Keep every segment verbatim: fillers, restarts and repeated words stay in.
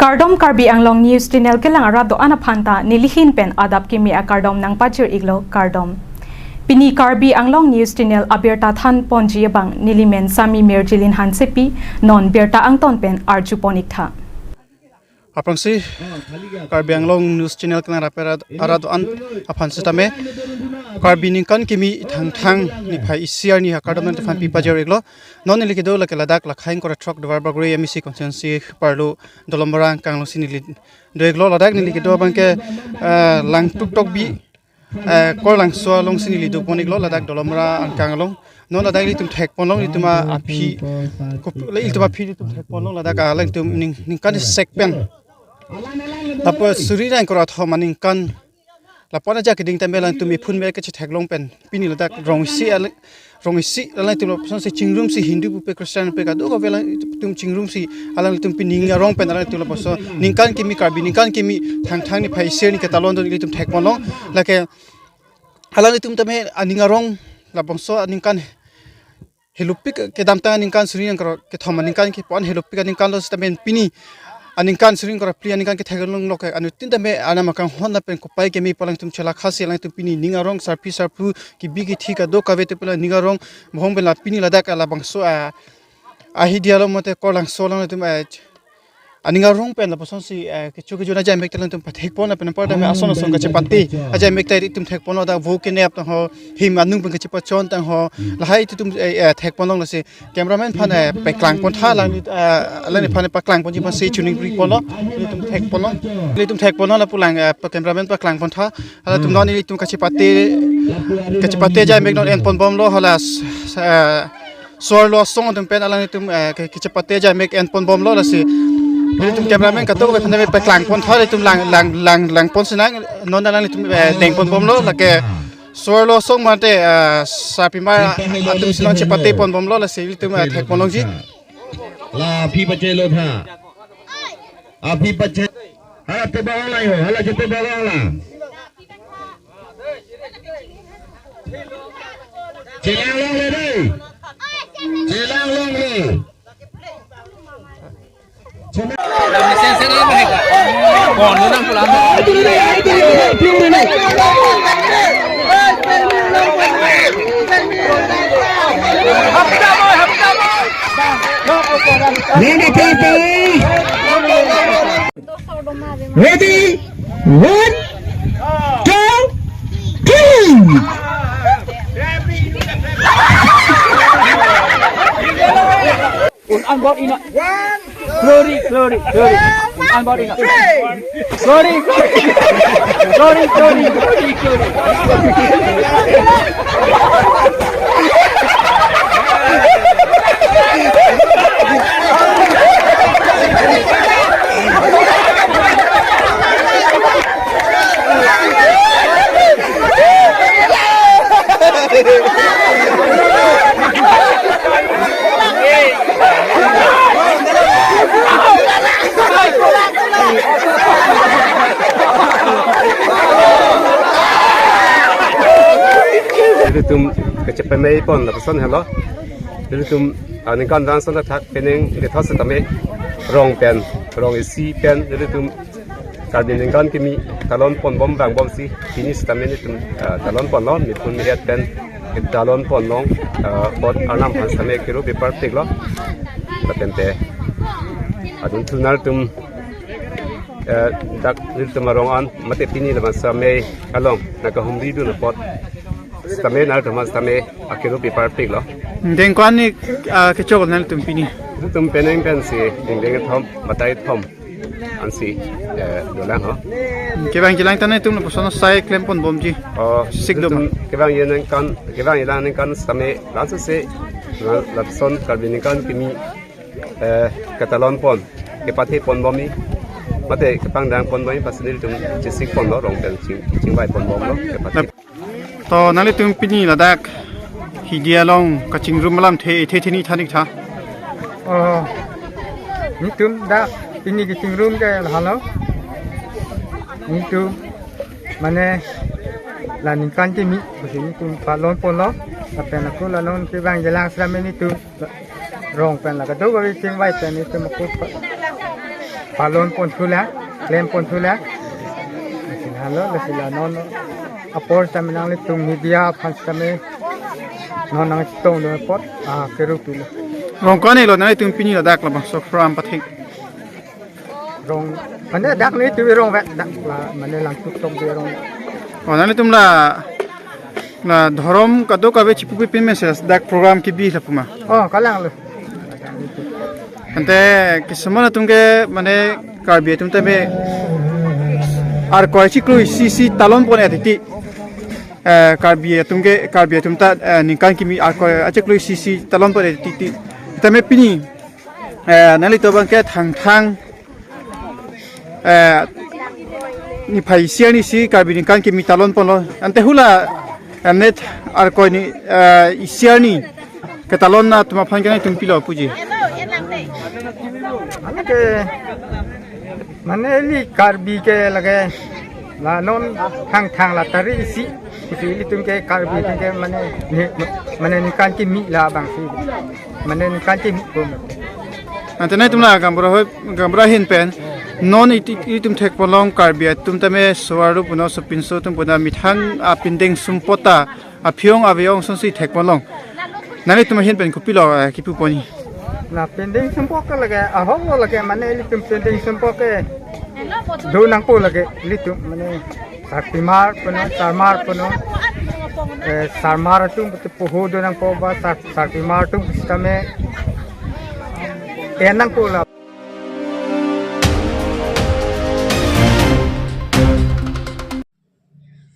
Kardom, Karbi Anglong News Channel kelang arat do-an aphan ta nelihin pen adap kimi akardom nangpajir-iklo, kardom. Pini Karbi Anglong News Channel abirta thanponji abang nelimen Sami Mirjilin Hansepi, non birta angton pen arjupon-iktha. Aphrangsi Karbi Anglong News Channel kelang rapet arat, arat do-an aphan sitame Karbi ningkan kimi Thangthang niphai isi arni akardom nangphan pipajir-iklo. Non neli kedo lake ladak Lakha ingkoi ra throk Duarbagori M A C constituency arlo Dolamara angkang alongsi neli do-iklo. Ladak neli kedo abangke, eh, Langtuk Tokbi, eh, Korlangso alongsi neli dopon-iklo, ladak Dolamara angkang along. Non ladak ilitum thekponlong, ilitum a-, aphi, kup-, le ilitum aphi ilitum thekponlong, ladak alangtum ning, ningkan sek pen. Lapu suri ra ingkoi ra thom aningkan, lapu-an ajat keding tame alangtum iphun me kechetheklong pen pini ladak rong isi al-, rong isi alangtum lapuson si chingrumsi Hindu pupe Christian pupe kadokave alangtum chingrumsi alangtum pini ning arong pen alangtum lapuson ningkan kimi Karbi ningkan kimi Thangthang niphai isi arni ketalon do ilitum thekponlong. Lake alangtum tame aning arong labangso aningkan helopik kedamtang aningkan suri ingkoi ra kethom aningkan kepu-an helopik aningkan lo sitame pini aningkan suri ingkoi ra phli aningkan ketheklonglo ke anuttin tame anam akanghon lapen kopai keme pu alangtum chelakhasi alangtum pini ning arong sarpi sarpo kebi kethi kadokave te pula ning arong bohong pen la pini ladak labangso a, Ahidi along mate Korlangso along ilitum, eh, aning arong pen lapuson si, eh, kecho kejo ajai mek ta alangtum pathekpon lapen apar tame ason ason kachepate ajai mek ta ilitum thekponlo, dak vo kenep tang ho, him anung pen kachepachon tang ho, lahai ilitum, eh, eh, thekponlong lasi cameraman aphan, eh, paklangpontha lang, eh, alangliphan paklangponji aphan si chuning pri ponlo, ilitum thekponlong, ilitum thekponlong lapu lang, eh, pa cameraman paklangpontha, halatum non ilitum kachepate, kachepate ajai mek non enponbomlo hala, eh, Suarlo asong atum pen alanglitum, eh, ke, kachepate ajai mek enponbomlo lasi. Ilitum cameraman kadokave aphan tame paklangpontha, ilitum lang, lang, lang, langpon sinang, non alanglitum, eh, dengponbomlo, lake Suarlo asong mate, eh, sarpimar atum si non chepateponbomlo lasi, ilitum, eh, thekponlongji. La aphi pachelo tha. Aphi pache. Hala tebang lang ho, hala chetebang lang. Chelang longle dei. Chelang longle. Ready, people? Ready? One, two, three. Un an bot ina. Glory, glory, glory. Un an bot ina. Glory, glory. Glory, glory, glory, glory. Ilitum kachepamei pon lapuson helo. Ilitum, ah, ningkan dang son thak pening ketho setame rong pen, rong isi pen, ilitum Karbi ningkan kimi talonponbom vangbomsi, pini setame nelitum, ah, talonponlo, miphun mihet pen talonponlong, ah, apot Arnam aphan setame kero bepar piklo. Lapen te adun thunar atum, eh, dak nelitum arong an mate pini laman setame along nangkahumridun apot setame nangtum setame akero bepar piklo. Dengkon ni, ah, kechok nangtum pini? Nelitum pening pensi dingding thom, batai thom ansi, eh, dolang ho. Kevang jilang tane tum lapuson sai klemponbomji. Oh, sikdom. Nelitum kevang jilang ningkan, kevang jilang ningkan setame langsung se la-, lapuson Karbi ningkan kimi, eh, katalonpon, kepatheponbomji. Mate kepangdangponbomji, pasi nelitum chesikponlo, rong pen ching, chingvaiponbomlo, kepathe. To nanglitum pini ladak Hidi along kachingrum alamthe ithe thini thanik tha. Oh, nelitum dak pini kachingrum ke lahelo. Nelitum mane la ningkan kimi, pusi nelitum palonponlo. Lapen ako la non kevang jilang setame nelitum rong pen la kadokave chingvai pen nelitum ako pa-, palon pon thu la, klem pon thu la. Lasi la lo, lasi la non apor sitame nanglitum media aphan sitame non nangchetong do apot, ah, keru pilo. Rong ko-an lo, nanglitum pini ladak labangso program pathek? Rong, mane dak nelitum rong vet, dak la, mane langtuk tong di rong. Oh, nanglitum la, la dhorom kadokave chipupe pin message dak program kebi la pu ma? Oh, kalang lo. Ante kisama atum ke mane Karbi atum tame Arkoi achiklo isi isi talon pon titi. Eh, Karbi atum ke, Karbi atum ta, eh, ningkan kimi Arkoi achiklo isi isi talon pon titi. Tame pini, eh, nanglitum abang ke Thangthang, eh, niphai isi arni si Karbi ningkan kimi talon ponlo. Ante hula, eh, net Arkoi ni, eh, isi arni ketalon atum aphan ke nanglitum pilo puji? Mane ke, mane ili Karbi ke lake la non Thangthang la tari isi, isi ilitum ke Karbi atum ke mane ni, mane ningkan kimi labang si, mane ningkan kimi pum. Ante nanglitum la gaonbura hoi, gaonbura ahin pen non iti, itum thek ponlong Karbi atum tame soaru puno sopinso atum puno methang apindeng sumpot ta aphi-ong ave-ong asonsi thek ponlong. Nanglitum ahin pen kopilo, eh, kipu pon-i? Na pindeng sumpot ke lake ahok lo lake, mane ilitum pindeng sumpot ke do nangpo lake ilitum, mane sarpimar puno, sarmar puno, eh, sarmar atum poho do nangpo ba sar-, sarpimar atum sitame en nangpo la.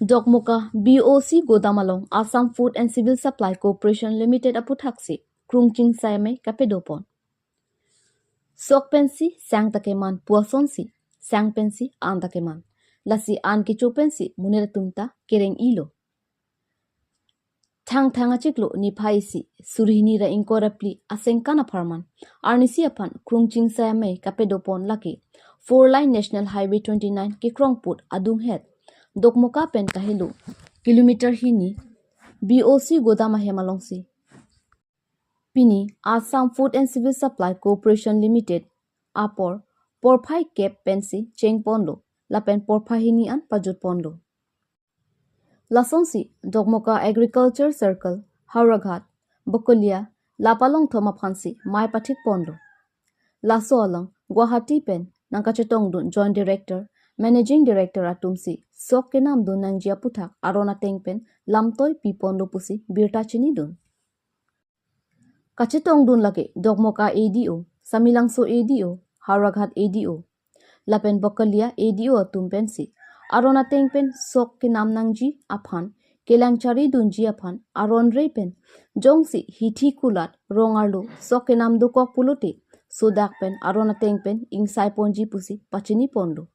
Dokmoka B O C godam along Assam Food and Civil Supply Corporation Limited aputhaksi krungching sai amei kapedo pon. Sok pensi sang ta keman pu asonsi, sang pensi an ta keman. Lasi an kecho pensi monit atum ta kereng-ilo. Thangthang achiklo niphai isi suri hini ra ingkoi ra phli asengkan apharman arnisi aphan krungching sai amei kapedo pon lake four lane National Highway twenty-nine kekrong put adunghet Dokmoka pen kahelo kilometer hini B O C godam ahem alongsi. Pini Assam Food and Civil Supply Corporation Limited apor porphai kep pensi cheng ponlo, lapen porphai hini an pajut ponlo. Lasonsi Dokmoka Agriculture Circle, Howraghat, Bokolia, lap along thom aphansi mei pathik ponlo. Laso along Guwahati pen nangkachetongdun Joint Director, Managing Director atumsi sok kenamdun nangji aputhak aron ateng pen lamtoi pi ponlo pusi birta chinidun. Kachetongdun lake Dokmoka A D O, Samelangso A D O, Howraghat A D O, lapen Bokolia A D O atum pensi aron ateng pen sok kenam nangji aphan kelang charidunji aphan aron re pen jongsi hithi kulat rong arlo sok kenam dokok pulote sodak pen aron ateng pen ingsai ponji pusi pachini ponlo.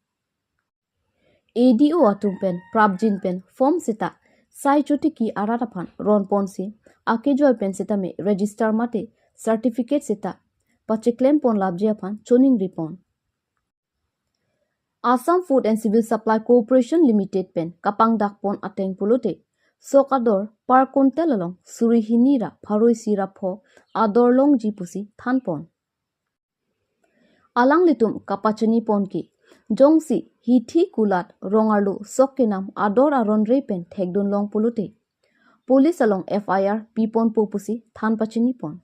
A D O atum pen prapjin pen form seta sai chotiki arat aphan ron ponsi akejoi pen sitame register mate certificate seta pachiklem pon lapji aphan choningri pon. Assam Food and Civil Supply Corporation Limited pen kapangdak pon ateng pulote sok ador per quintal along suri hini ra pharo isi ra pho ador longji pusi than pon. Alanglitum kapachini pon ke jongsi hithi kulat rong arlo sok kenam ador aron re pen thekdun long pulote police along F I R pi ponpo pusi than pachini pon.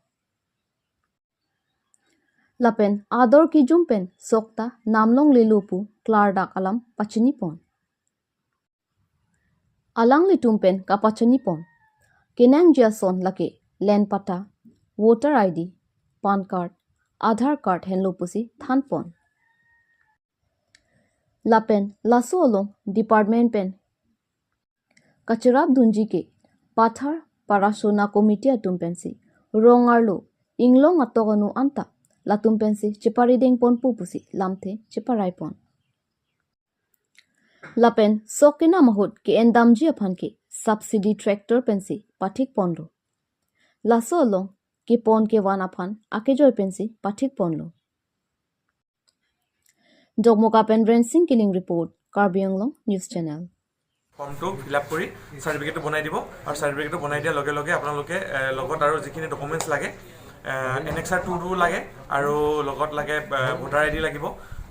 Lapen ador kijum pen sok ta nam longlelo pu klardak alam pachini pon. Alanglitum pen kapachini pon kenangji ason lake land patta, voter I D, PAN card, Aadhaar card henlo pusi than pon. Lapen laso along department pen kacherapdunji ke Pathar Parashona Committee atum pensi rong arlo inglong atok anu anta latum pensi cheparideng ponpo pusi lamthe cheparai pon. Lapen sok kenam ahut ke-endamji aphan ke subsidy tractor pensi pathik ponlo. Laso along kepon kevan aphan akejoi pensi pathik ponlo. Dokmoka pen Rensing Killing report, Karbi Anglong News Channel. ফৰ্মটো fill up কৰি চাৰ্টিফিকেটটো বনাই দিব আৰু চাৰ্টিফিকেটটো বনাই দিয়াৰ লগে লগে আপোনালোকে এ, লগত আৰু যিখিনি ডকুমেণ্টছ লাগে এন এক্স আৰ টুটো লাগে আৰু লগত লাগে ভোটাৰ আই ডি লাগিব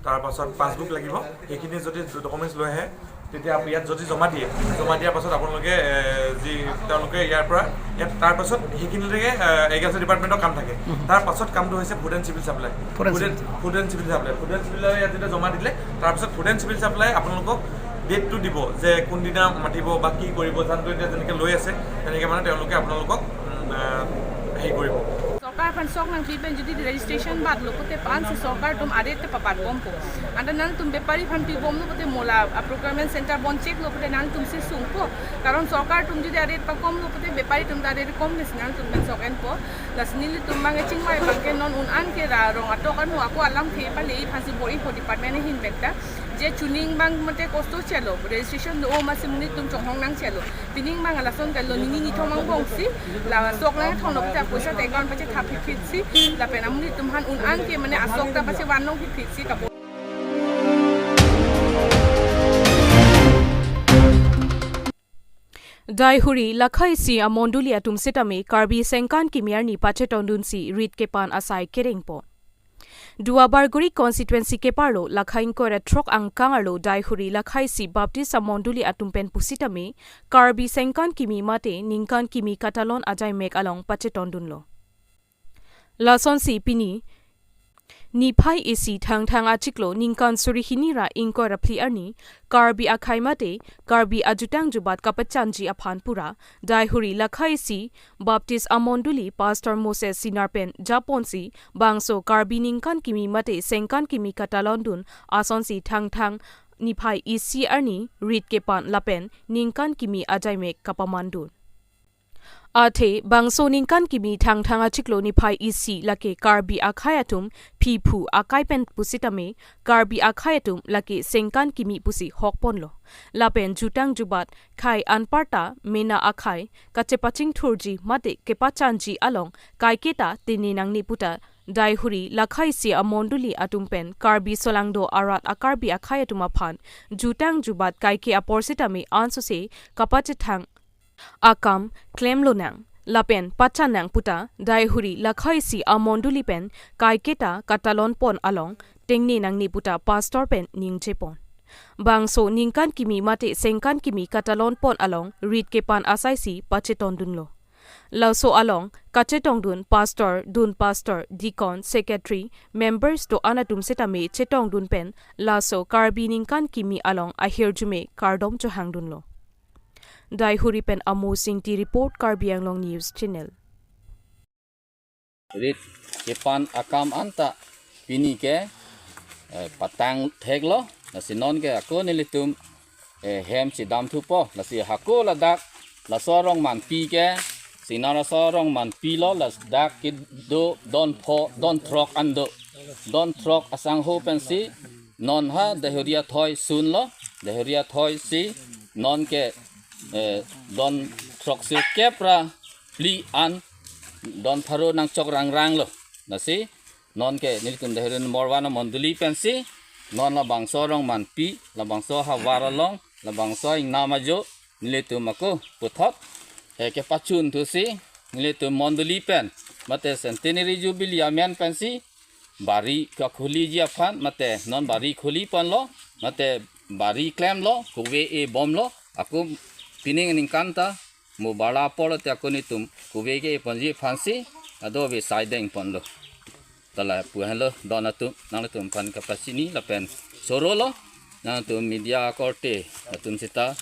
তাৰ পাছত পাছবুক লাগিব। সেইখিনি যদি ডকুমেণ্টছ লৈ আহে, তেতিয়া ইয়াত যদি জমা দিয়ে, জমা দিয়াৰ পাছত আপোনালোকে, এ, যি তেওঁলোকে ইয়াৰ পৰা, ইয়াত তাৰ পাছত সেইখিনিলৈকে, এ, এগ্ৰিকালচাৰ ডিপাৰ্টমেণ্টৰ কাম থাকে। তাৰ পাছত কামটো হৈছে food and civil supply. Food and food and civil supply. Food and civil supply ইয়াত যেতিয়া জমা দিলে, তাৰ পাছত ফুড এণ্ড চিভিল ছাপ্লাই আপোনালোকক ডেটটো দিব যে কোনদিনা মাতিব বা কি কৰিব। ধানটো এতিয়া যেনেকে লৈ আছে, তেনেকে মানে তেওঁলোকে আপোনালোকক, উম, এ, হেৰি কৰিব। Sorkar aphan sok nangpi pen jodi registration bat lo pute pan si sorkar atum a-rate te pabat bompo. Anta nangtum bepari aphan pi bomlo pute mola a-procurement center bon chek lo pute nangtum si sungpo. Karon sorkar atum jodi a-rate pakom lo pute bepari atum ta a-rate kom nesi nangtum pen sok enpo. Lasi nelitum bang e chingvai bang ke non un-an ke ra rong atok anu ako alamthe pale aphan si bor-ipo department ahin pen ta. Je chuning bang mate kosto chelo, registration do o masi monit atum chonghong nangchelo. Pining bang lason kalo nini nithom angbong si, la sok nangthom lo pute poisa ta account pachethap phitphit si, lapen amonit atum aphan un-an ke mane asok ta pachevan long phitphit si kapo. Daihuri Lakha isi amondoli atum sitame Karbi Sengkan Kimi arni pachetongdunsi rit kepan asai kerengpo. Duar Bagori constituency keparlo Lakha ingkoi ra throk angkang arlo Daihuri Lakha isi Baptist amondoli atum pen pusitame Karbi Sengkan Kimi mate ningkan kimi katalon ajaimek along pachetongdunlo. Lasonsi pini niphai isi Thangthang achiklo ningkan suri hini ra ingkoi ra phli arni Karbi akhei mate Karbi ajutang jubat kapachanji aphan pura Daihuri Lakha isi Baptist amondoli Pastor Moses Sinar pen japonsi bangso Karbi ningkan kimi mate Sengkan Kimi katalondun asonsi Thangthang niphai isi arni rit kepan lapen ningkan kimi ajaimek kapamandun. Athe bangso ningkan kimi Thangthang achiklo niphai isi lake Karbi akhei atum phiphu akai pen pusitame Karbi akhei atum lake Sengkan Kimi pusi hokponlo. Lapen jutang jubat khei anparta mena akhei kachepachingthurji mate kepachanji along kaiketa tene nangne puta Daihuri Lakha isi amondoli atum pen Karbi solangdo arat a-Karbi akhei atum aphan jutang jubat kaike apor sitame ansose kapachethang akam klemlonang lapen pachannang puta Daihuri Lakha isi amondoli pen kaiketa katalonpon along tengne nangne puta pastor pen ningjepon. Bangso ningkan kimi mate Sengkan Kimi katalonpon along rit kepan asaisi pachetongdunlo. Laso along kachetongdun pastor, dun pastor, deacon, secretary, members do-an atum sitame chetongdun pen laso Karbi ningkan kimi along ahirjume kardom chohangdunlo. Daihuri pen Amo Singti report, Karbi Anglong News Channel. Rit kepan akam anta pini ke, eh, patang theklo, lasi non ke ako nelitum, eh, hem si damthupo, lasi hako ladak, laso arong manpi ke, Singnar aso arong manpilo, ladak kedo don pho, don throk an do, don throk asangho pensi, non ha Daihuri athoi sunlo, Daihuri athoi si, non ke, eh, don throk sirkep ra phli an don pharo nangchok rangranglo. Lasi non ke nelitum Daihuri number one amondoli pensi non labangso arong manpi, labangso ahavar along, labangso ingnam ajo nelitum ako puthot, eh, kepachunthusi nelitum mondoli pen mate centenary jubilee amen pensi bari kakhuliji aphan mate non bari khuliponlo mate bari klemlo, kove e bomlo, ako pining ningkan ta mo barla apor te ako nelitum kove ke-eponji aphansi kadokave saidengponlo. Tala pu henlo don atum, nanglitum aphan kapachini lapen chorolo, nangtum media korte atum seta,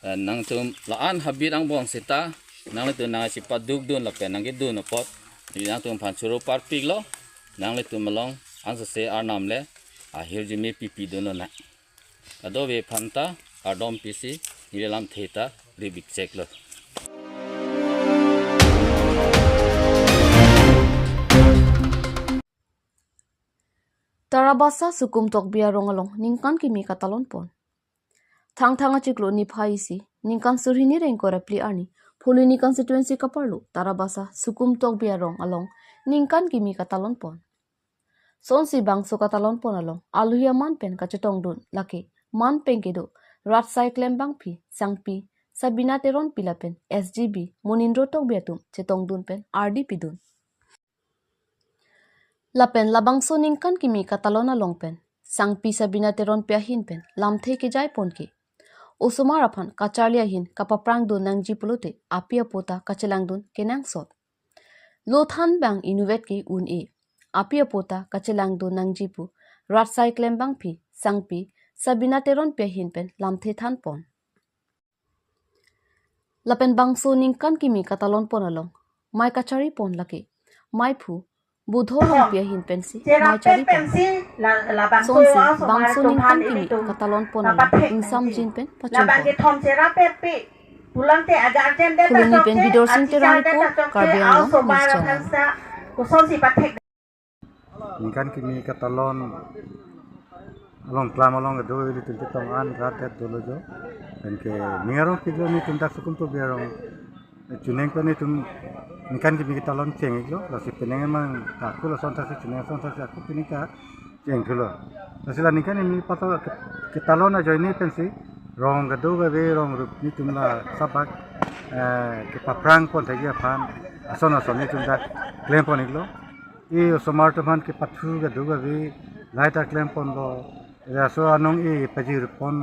eh, nangtum la-an habit angbong seta, nanglitum nangsi padukdun lapen nangkedun apot, nangtum aphan choro parpiklo, nanglitum along ansose Arnam le ahirjume pipidunlonang. Kadokave aphan ta kardom pisi neli lamthe ta ribik cheklo. Tarabasa Sukum Tokbi arong along ningkan kimi katalonpon. Thangthang achiklo niphai isi, ningkan suri hini ra ingkoi ra phli arni, Phuloni constituency keparlo Tarabasa Sukum Tokbi arong along ningkan kimi katalonpon. Sonsi bangso katalonpon along alohi aman pen kachetongdun lake man pen kedo rat asai klembangpi sangpi Sabina Teronpi lapen S G B Monindro Tokbi atum chetongdun pen ardi pidun. Lapen labangso ningkan kimi katalon along pen sangpi Sabina Teronpi ahin pen lamthe kejai pon ke. Osomar aphan kacharli ahin kapaprang dun nangji pulote api apo ta kachelang dun kenangsot. Lo than bang inutvet ke un-e. Api apo ta kachelang dun nangji pu rat sai klembangpi sangpi Sabina Teronpi ahin pen lamthe than pon. Lapen bangso ningkan kimi katalon pon along mei kachari pon lake meiphu Budho Rongpi ahin pensi mei chari pon. Sonsi bangso ningkan kimi katalon pon along ingsamjin pen pachun pon. Koloni pen Bidorsing Terang report, Karbi Anglong News Channel. Ningkan kimi katalon along klam along kedo ilitum chetong an rat det dolo jo. Pen ke ning arong pilo nelitum dak Sukumto Bey arong chuneng pen nelitum ningkan kimi katalon cheng iklo. Lasi penang emang ta aku lason thasi chuneng lason thasi aku pining ta cheng thulo. Lasi la ningkan kimi pato ke-, katalon ajoine pensi rong kedo kave rong rup nelitum la sabak, eh, kepaprang pon thagi aphan ason ason nelitum dak klem pon iklo. E osomar atum aphan kepathu kedo kave lahai ta klem ponlo. Laso anong e pajir pon,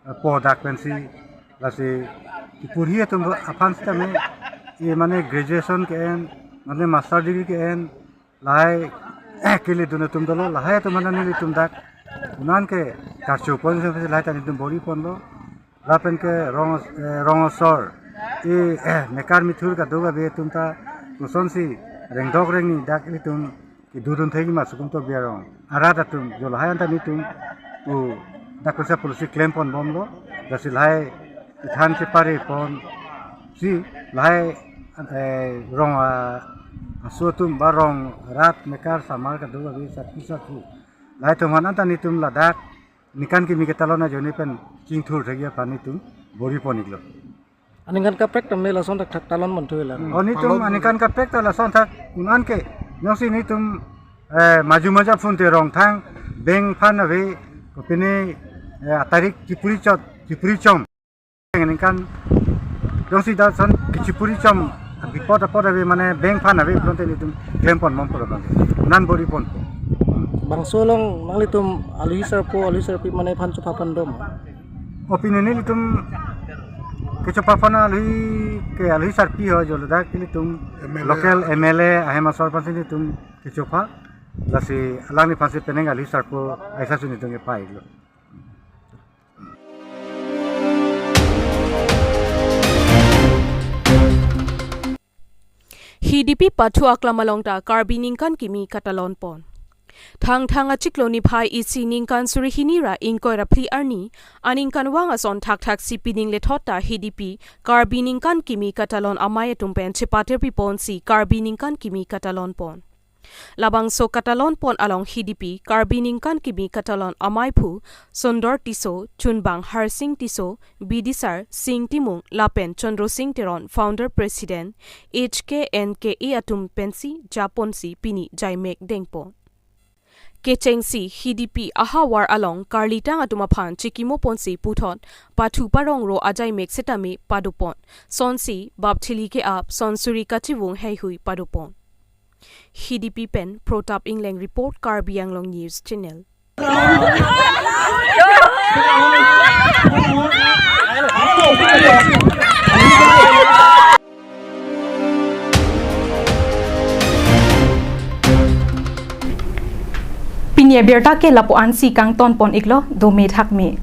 eh, po dak pensi lasi kipurhi atum aphan sitame e mane graduation ke-en, mane master degree ke-en, lahai, eh, kele dun atum dolo, lahai atum mane nelitum dak un-an ke karcho pon se lahai ta nelitum bor-i ponlo. Lapen ke rong, eh, rong asor, e, eh, mekar mithur kedo kave atum ta kosonsi rengdok rengni dak ilitum kedodun thegi ma Sukumto Bey arong arat atum jo lahai anta nelitum u dak kosa policy klem pon bomlo. Lasi lahai kethan kepare ponsi lahai, eh, rong, ah, aso atum ba rong rat mekar samar kedo kave sat kisa ku lahai atum aphan anta nelitum ladak ningkan kimi katalon ajoine pen chingthur thagi aphan nelitum bor-i pon iklo. Aningkan kaprek tame lason thakthak talon monthu lang. O nelitum aningkan kaprek ta lason thak un-an ke. Jongsi nelitum, eh, maju maja phun te rong thang beng phan ave kopine, eh, atarik kipuri chot, kipuri chom. Ningkan jongsi dak son kechipuri chom bipot apot ave mane beng phan ave pulote nelitum klem pon mom pulo bang. Un-an bor-i pon. Bangso along nanglitum alohi sarpo, alohi sarpi mane phan chopha pon dom. Opini nelitum kechopha pon alohi ke alohi sarpi ho jo ladak nelitum M L A. Local M L A ahem asor aphansi nelitum kechopha. Lasi alangli aphansi penang alohi sarpo aisa suni tung kepai lo. Hidipi pathu aklam along ta Karbi ningkan kimi katalon pon. Thangthang achiklo niphai isi ningkan suri hini ra ingkoi ra phli arni, aningkanvang ason thakthak si pining lethot ta Hidipi Karbi ningkan kimi katalon amei atum pen chepatir pi ponsi Karbi ningkan kimi katalon pon. Labangso katalon pon along Hidipi Karbi ningkan kimi katalon ameiphu Sundor Tisso, chunbang Harsing Tisso, bidisar Sing Timung lapen Chandra Sing Teron, founder president H K N K A atum pensi japonsi pini jaimek dengpon. Kechengsi Hidipi ahavar along karlitang atum aphan chikimo ponsi puthot pathu parong ro ajaimek setame padopon. Sonsi bapthili ke-ap, sonsuri kachivung heihui padopon. Hidipi pen Protap Ingleng report, Karbi Anglong News Channel. Pini abirta ke lapu-ansi kangton pon iklo, dome thakme.